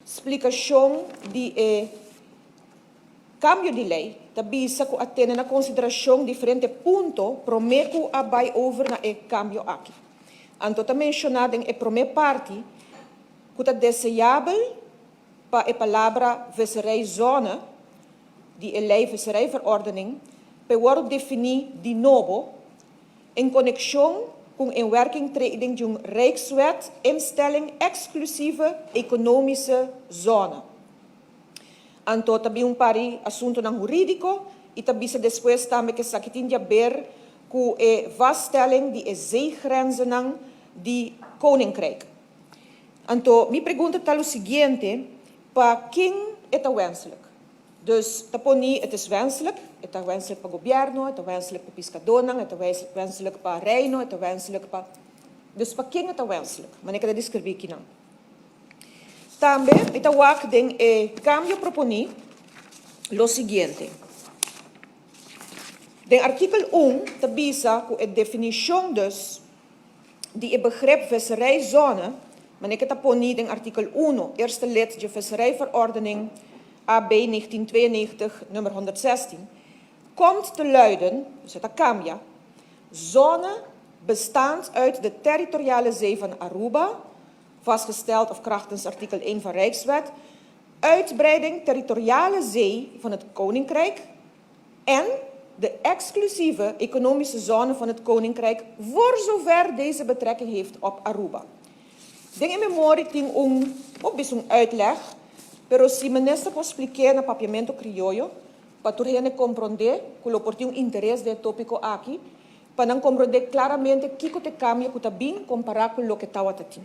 Splikashon di e kambio di lei, ta bisa ku a tene na konsiderashon diferente punto promé ku a bai over na e kambio aki. Anto ta menshoná den e promé parti ku ta deseabel pa e palabra visserijzone di e lei visserijverordening pa wòrdu definí di nobo en konekshon ku inwerkingtreding di un Rijkswet instelling exclusieve economische zone. Anto ta bin un par di asuntunan hurídiko i ta bisa despues tambe ku esaki tin di haber ku e vaststelling di e zeegrenzen di Koninkrijk. Anto, mi pregunta ta lo siguiente: pa ken e ta wenselijk? Dus ta poni het is wenselijk, het is wenselijk pa gobièrnu, het is wenselijk pa piskadónan, het is wenselijk pa reino, het is wenselijk pa. Dus pa ken e ta wenselijk? Ma mi ke deskribí akinan. Tambe, mi ta wak den e kambio proponí lo siguiente. Den artíkulo 1, ta bisa ku e definishon dus di e begrip visserijzone, manera ta poní den artíkulo 1, eerste lid de visserijverordening AB 1992, nummer 116, komt te luiden, dus het cambia, zone bestaand uit de territoriale zee van Aruba, vastgesteld of krachtens artikel 1 van Rijkswet, uitbreiding territoriale zee van het Koninkrijk en de exclusieve economische zone van het Koninkrijk voor zover deze betrekking heeft op Aruba. Den e memorie tin un uitleg, pero si minister por splika na papiamento krioyo, pa tur hende komprondé, ku lo por tin un interes den e tópiko aki, pa nan komprondé klaramente kiko ta e kambio ku ta bin kompará ku loke tabata tin.